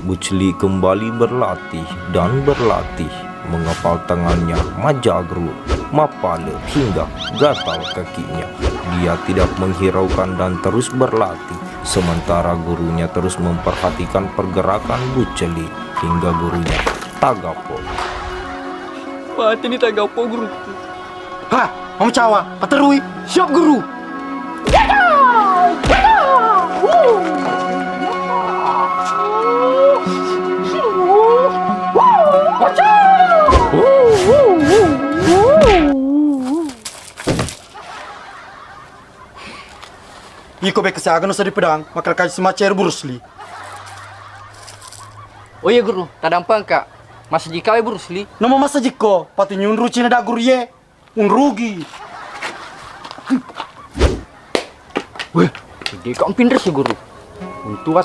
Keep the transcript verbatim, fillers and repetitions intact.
Bruce Lee kembali berlatih dan berlatih, mengepal tangannya, majagru, mapale hingga gatal kakinya. Dia tidak menghiraukan dan terus berlatih, sementara gurunya terus memperhatikan pergerakan Bruce Lee hingga gurunya tagapo. Mati ni tagapo, guru. Ha, mamacawa, paterui. Siap, guru. Iko bekka siaga no seddi pedang, makkeda kaji si macero Bruce Lee. Oh iya, guru, tadampengka. Masajika we Bruce Lee. Namo masajikko, patu nyunru cina da guru ye. Unrugi. Weh, deka mpinresi, guru. Untu was